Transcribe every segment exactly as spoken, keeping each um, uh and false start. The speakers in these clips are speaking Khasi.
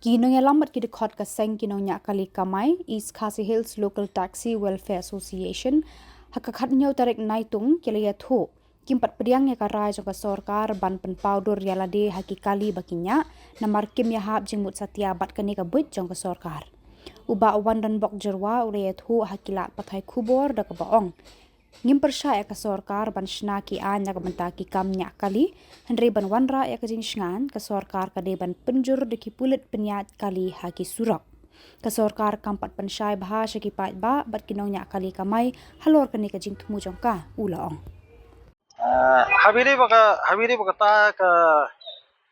Ki nongïalam bad ki dkhot ka seng ki nongñiah kali kamai East Khasi Hills Local Taxi Welfare Association ha ka khatñiew tarik Naitung ki la ïathuh kim pat pdiang ïa ka rai jong ka sorkar ban pynpaw dur ïa lade ha ki kali ba ki ñiah namar kim ïahap jingmut satia bad kane ka buit jong ka sorkar. U Bah Wandonbok Jyrwa u la ïathuh ha ki lad pathai khubor da kaba ong ngim pyrshah ïa ka sorkar ban shna ki aiñ na ka bynta ki kam ñiah kali, hynrei ban wanrah ïa ka jingshngaiñ ka sorkar ka dei ban pynjur da ki pulit pynïaid kali ha ki surok. Ka sorkar kam pat pynshai bha sha ki paidbah bad ki nongñiah kali kamai halor kane ka jingthmu jong ka, u la ong. Ah, haba ïadei bad ka, haba ïadei bad kata ka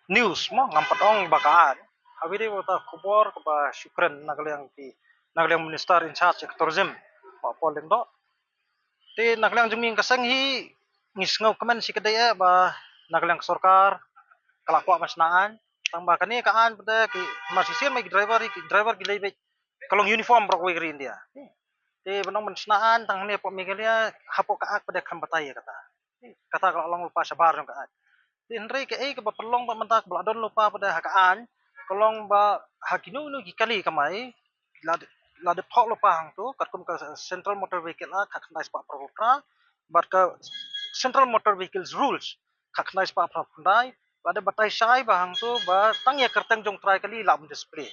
news mo, ngam pat ong ba ka aiñ. Haba ïadei bad kata ka khubor kaba shu kren na ka liang ki, na ka liang minister in charge ka tourism, Bah Paul Lyngdoh. Te na ka liang jong ngi ka seng hi ngi sngewkmen shikatdei eh ba na ka liang ka sorkar ka la kwah ban shna aiñ. Tang ba kane ka aiñ pat ki mar shisien ma ki driver, ki driver ki lei beit ka long uniform baroh kawei ka ri India. Te ban ong ban shna aiñ tang hangne hapoh Meghalaya, hapoh ka Act pat kham batai ïa kata. Kata ka la long lypa shabar jong ka Act. Te hynrei kaei kaba pynlong ba mynta kaba la don lypa pat ha ka aiñ ka long ba ha kino kino ki kali kamai la dep, la dep thoh lypa hangto katkum ka Central Motor Vehicle Act khatkhyndai spah phra phew phra bad ka Central Motor Vehicles Rules khatkhyndai spah phra phew khyndai, la dep batai shai ba hangto ba tang ïa kyrteng jong trai kali lah ban display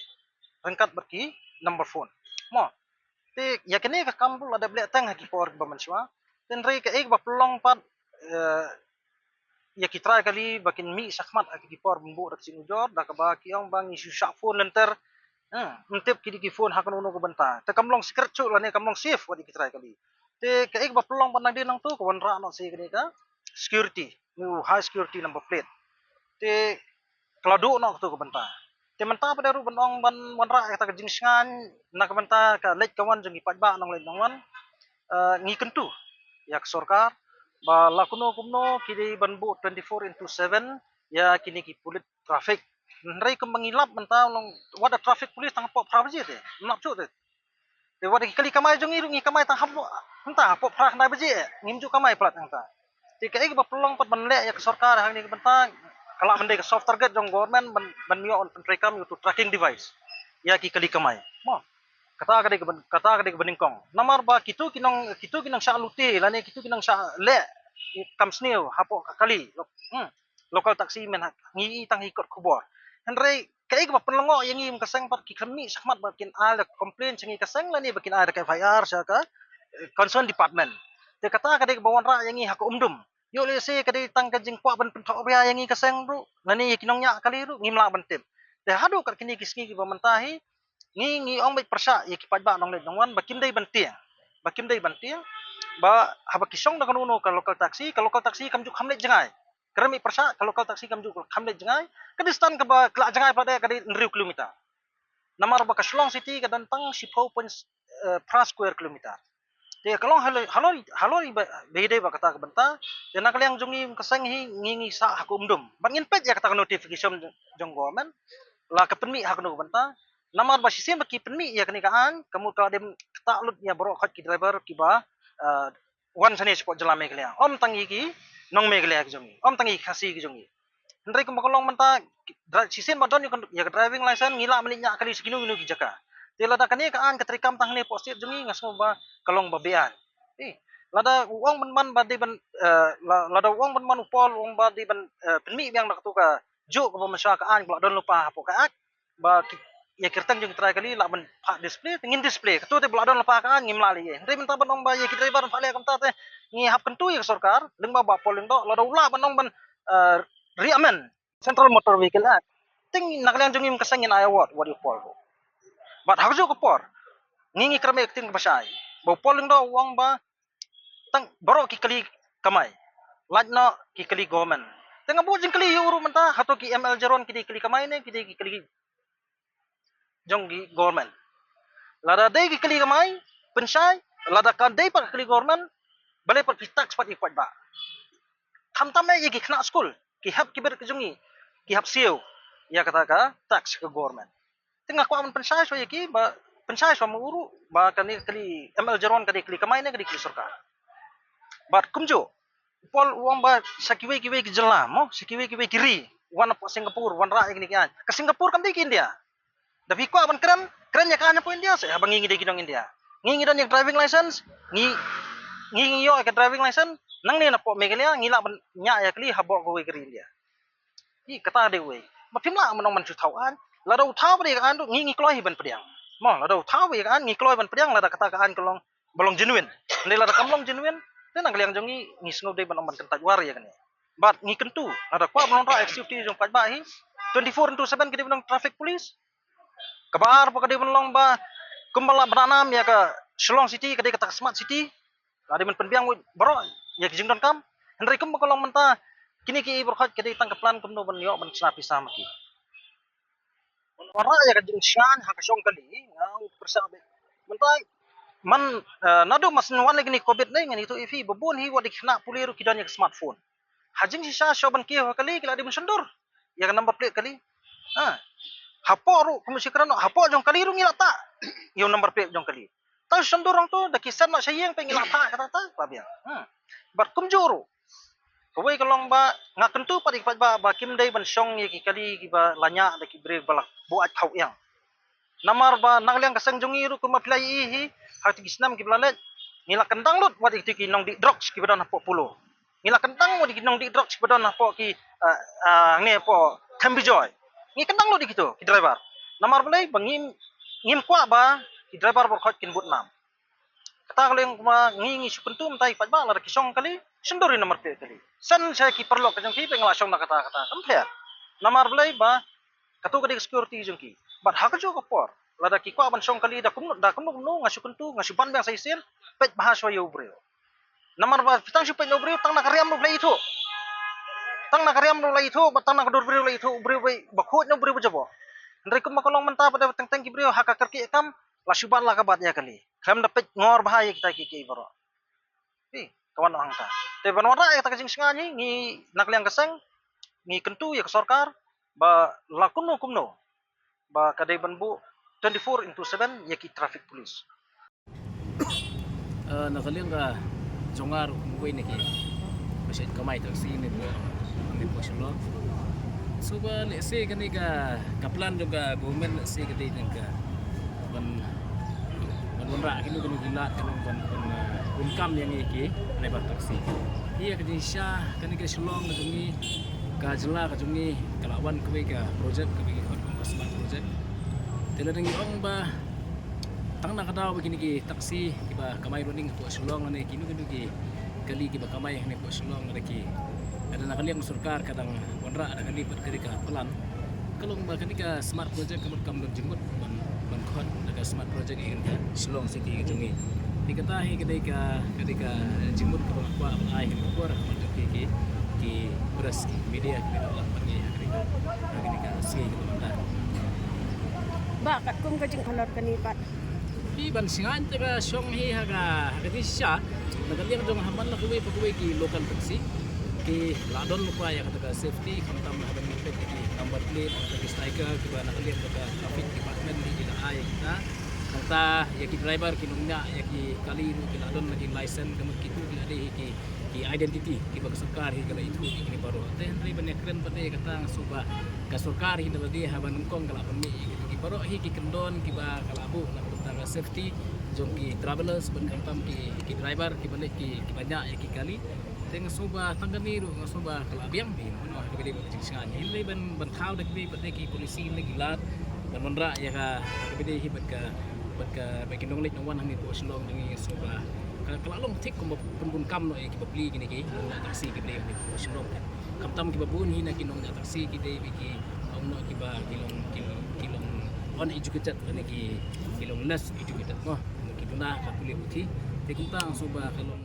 ryngkat bad ki number phone mo. Te ïa kane ka kam ruh la dep leh tang ha ki por kiba mynshuwa. Te hynrei kaei kaba pynlong pat, eh, ïa ki trai kali ba kin mih shakhmat ha ki por ban buh da ka jingujor da kaba ki ong ba ngi shu shah phone lynter. Hmm, ym tip ki dei ki phone ha kano kano ka bynta. Te kam long secret shuh lane kam long safe wat ïa ki trai kali. Te kaei kaba pynlong pat nangdien nangto ka wanrah noh sa ïa kane ka security, high security number plate. Te ka la duh noh kato ka bynta. Te mynta pat ruh ban ong ban wanrah ïa kata ka jingshngaiñ na ka bynta ka leit ka wan jong ki paidbah nongleit nongwan, eh, ngi kyntu ïa ka sorkar ba la kumno kumno ki dei ban buh twenty four into seven ïa kine ki pulit traffic. Hynrei kumba ngi lap mynta long wat da traffic police tang hapoh phra baje te, ym lap shuh te. Te wat da ki kali kamai jong ngi ruh ngi kamai tang hapoh, hangta hapoh phra khyndai baje, ngim ju kamai palat hangta. Te kaei kaba pynlong pat ban leh ïa ka sorkar hangne ka bynta ka lah ban dei ka soft target jong government ban, ban ïoh ban pyntreikam ïa uto u tracking device ïa ki kali kamai mo. Kata ka dei kaba, kata ka dei kaba nyngkong. Namar ba kito ki nong, kito ki nongshah lute lane kito ki nongshah leh kam sniew hapoh ka kali, hmm, local taxi mynta ngi i tang ha ki kot khubor. Hynrei kaei kaba pynlyngngoh ïa ngi kum ka seng pat ki khlem mih shakhmat ba kin ai da ka complain sha ngi ka seng lane ba kin ai da ka F I R sha ka, eh, concerned department. Te kata ka dei kaba wanrah ïa ngi ha ka umdum. Ïoh lehse ka dei tang ka jingkwah ban pynthohbia ïa ngi ka seng ruh lane ïa ki nongñiah kali ruh ngim lah ban tip. Te haduh kat kine ki sngi kiba mynta hi ngi, ngi ong beit pyrshah ïa ki paidbah nongleit nongwan ba kim dei ban tieng, ba kim dei ban tieng ba haba ki shong da kano kano ka local taxi, ka local taxi kam ju kham leit jngai. Ka rem i pyrshah ka local taxi kam ju kham leit jngai. Ka distance kaba ka lah jngai pat ka dei hynriew kilometer. Namar ba ka Shillong City ka don tang shiphew point, eh, phra square kilometer. Te ka long halor, halor, halor ba, ba ïadei bad kata ka bynta. Te na ka liang jong ngi ka seng hi ngi, ngi sah ha ka umdum. Bad ngin peit ïa kata ka notification jong government la ka pynmih ha kano ka bynta. Namar ba shisien ba ki pynmih ïa kane ka aiñ ka mut ka la dem ktah lut ïa baroh khoit ki driver kiba, eh, wan shane shapoh jylla Meghalaya. Ym tang ïa ki nong Meghalaya ki jong ngi, ym tang ïa ki Khasi ki jong ngi. Hynrei kumba ka long mynta, dra-, shisien ba don ïa ka, ïa ka driving license ngi lah ban leit ñiah kali sha kino kino ki jaka. Te lada kane ka aiñ ka treikam tang hangne hapoh state jong ngi nga sngew ba ka long ba beaiñ. Eh, lada u ong ban ban ba dei ban, eh, la-, lada u ong ban ban u Paul u ong ba dei ban, eh, pynmih biang da kato ka juk kaba mynshuwa ka aiñ ba la don lypa hapoh ka Act. Ba ki, ïa ki kyrteng jong ki trai kali lah ban phah display, te ngin display. Kato te ba la don lypa ka aiñ ngim lah leh. Hynrei mynta ban ong ba ïa ki driver ban phah leh kumta te ngi hap kyntu ïa ka sorkar, lyngba Bah Paul Lyngdoh, lada u lah ban ong ban, eh, re-amend Central Motor Vehicle Act. Te ngi na ka liang jong ngi kum ka seng ngin ai award wat ïa u Paul ruh. Bad ha kajuh ka por ngi ngi kyrmen ïa ka ktien kaba shai ba u Paul Lyngdoh u ong ba tang baroh ki kali kamai, lait noh ki kali government. Te nga buh jingkylli ïa u ruh mynta, hato ki M L Jaron ki dei kali kamai ne ki dei ki kali jong ki government? Lada dei ki kali kamai, pynshai. Lada ka dei pat ka kali government, balei pat phi tax pat ïa ki paidbah? Khamtam eh ïa ki khynnah skul, ki hep ki bit ki jong ngi, ki hap siew ïa kata ka tax ka government. Te nga kwah ban pynshai shuwa ïa ki ba, pynshai shuwa ma u ruh ba kane ka kali M L Jaron ka dei kali kamai ne ka dei kali sorkar. Bad kumjuh u Paul u ong ba sha kiwei kiwei ki jylla mo, sha kiwei kiwei ki ri, wan hapoh Singapore wanrah ïa kine ki aiñ. Ka Singapore kam dei ka India. Te phi kwah ban kren, kren ïa ka aiñ hapoh India, se haba ngi ngi dei ki nong India. Ngi ngi don ïa ka driving license, ngi ngi ngi ïoh ïa ka driving license, nangne napoh Meghalaya ngi lah ban ñiah ïa kali hapoh kawei ka ri India. Hi kata dei wei. Ma phim lah ban ong ban shu thaw aiñ. Lada u thaw ba dei ka aiñ ruh ngi ngi kloi hi ban pdiang. Mo, lada u thaw ba dei ka aiñ ngi kloi ban pdiang lada kata ka aiñ ka long ba long genuine. Hynrei lada kam long genuine, te na ka liang jong ngi ngi sngew dei ban ong ban kyntait war ïa kane. Bad ngi kyntu, lada kwah ban wanrah ïa ka safety jong paidbah hi, twenty-four into seven ki dei ban long traffic police. Kaba ar pat ka dei ban long ba kumba la ba nam ïa ka Shillong City ka dei kata ka smart city. La dei ban pynbiang wei baroh ïa ki jingdonkam. Hynrei kumba ka long mynta kine ki baroh ka dei tang ka plan kumno ban ïoh ban shna pisa ma ki. Wanrah ïa ka jingshngaiñ ha ka shong kali, nga ong pyrshah beit. Mynta man, eh, naduh mar shu wan ïa kane covid ne ngan ïathuh ïa phi ba bun hi wat ki khynnah pule ruh ki don ïa ka smartphone. Ha jingshisha shuwa ban kiew ha kali ki la dei ban shondur ïa ka number plate kali. Ha. Hapoh ruh kum shi kren ruh hapoh jong kali ruh ngi la tah ïa u number plate jong kali. Tang shondur hangto da ki send noh sha ïing peit ngi la tah kata ta la biang. Hmm. Bad kumjuh ruh. Kawei ka long ba nga kyntu pat ïa ki paidbah ba kim dei ban shong ïa ki kali kiba la ñiah da ki briew ba la buaid khaw ïang. Namar ba na ka liang ka seng jong ngi ruh kumba phi la ïohi hi ha kito ki snem kiba la leit ngi la kyndang lut wat ïa kito ki nongdih drugs kiba don hapoh Polo. Ngi la kyndang wat ïa ki nongdih drugs kiba don hapoh ki, ah, ah, hangne hapoh Them Bijoy. Ngi kyndang lut ïa kito ki driver. Namar balei ba ngim, ngim kwah ba ki driver baroh kin bud nam. Kata ka liang kumba ngi ngi shu kyntu mynta ïa ki paidbah lada ki shong kali, shondur ïa u number plate kali. Send sha ki paralok ka jong ki peit nga la shong na kata kata. Kam pher. Namar balei ba kato ka dei ka security jong ki. Bad ha kajuh ka por lada ki kwah ban shong kali da kumno da kumno kumno nga shu kyntu nga shu ban biang sa shisien, peit bha shuwa ïa u briew. Namar ba phi tang shu peit na u briew tang na ka riam ruh la ithuh. Tang na ka riam ruh la ithuh bad tang na ka dur briew la ithuh u briew ba khuid na u briew ba jaboh. Hynrei kumba ka long mynta pat da teng teng ki briew ha ka kyrkieh kam la shu bat la ka bat ïa kali. Khlem da peit ngor bha ïa kita ki ki baroh. Hi, ka wan hangta. Te ban wanrah ïa kata ka jingshngaiñ hi ngi na ka liang ka seng ngi kyntu ïa ka sorkar ba la kumno kumno ba ka dei ban buh twenty-four into seven ïa ki traffic police. Eh, na ka liang ka jong nga ruh kum uwei na ki ba shait kamai taxi ne ba ne ba Shillong. So ba lehse kane ka, ka plan jong ka government lehse ka dei jong ka ban, ban wanrah kino kino ki lad kino ban, ban, eh, bun kam ïa ngi ki driver taxi. Ïa ka jingshisha kane ka Shillong ka jong ngi, ka jylla ka jong ngi ka la wan kawei ka project kawei ka khot kum ka smart project. Te lada ngi ong ba tang na ka daw ba kine ki taxi kiba kamai running hapoh Shillong ne kino kino ki kali kiba kamai hangne hapoh Shillong lada ki, lada na ka liang sorkar ka dang wanrah da kane bad kane ka plan. Ka long ba kane ka smart project ka mut kam don jingmut ban, ban khot da ka smart project ïa ka Shillong City ka jong ngi. Te kata hi ka dei ka, ka dei ka jingmut kaba nga kwah ban ai ha kane ka por ha khmat jong ki, ki, ki press, ki media kiba la ban ngi ha kane ka, ha kane ka sngi kaba mynta. Bah, katkum ka jingkhalor kane pat. Phi ban shngaiñ te ka shong hi ha ka, ha ka jingshisha na ka liang jong ha man la kawei pa kawei ki local taxi ki la don lypa ïa kata ka safety, khamtam ha ban peit ki number plate, kata ki sticker kiba na ka liang jong ka traffic department ki la ai kita. Nangta ïa ki driver ki nongñiah ïa ki kali ruh ki la don la ki license, ka mut kitu ki la dei hi ki, ki identity kiba ka sorkar hi ka la ithuh ïa kine baroh. Te hynrei ban ïakren pat ïa kata nga sngewbha ka sorkar hi na lade ha ba nyngkong ka la pynmih ïa kito ki baroh hi ki kyndon kiba ka la buh na ka bynta ka safety jong ki travellers bad khamtam ki, ki driver kiba leit ki, kiba ñiah ïa ki kali. Te nga sngewbha tang kane ruh nga sngewbha ka la biang bha, mano ha kaba ïadei bad ka jingshngaiñ. Hynrei ban, ban thaw da kaba ïadei bad ki policy ne ki lad ban wanrah ïa ka, ha kaba ïadei hi bad ka, bad ka, bad ki nongleit nongwan hangne hapoh Shillong jong ngi nga sngewbha ka, ka la long thik kumba pynbun kam noh ïa ki bapli kine ki nongñiah taxi kiba dei hangne hapoh Shillong. Khamtam kiba bun hi na ki nongñiah taxi ki dei bad ki ong noh kiba ki long, ki, ki long uneducated ne ki, ki long less educated mo. Ki duna ka pule puthi. Te kumta nga sngewbha ka long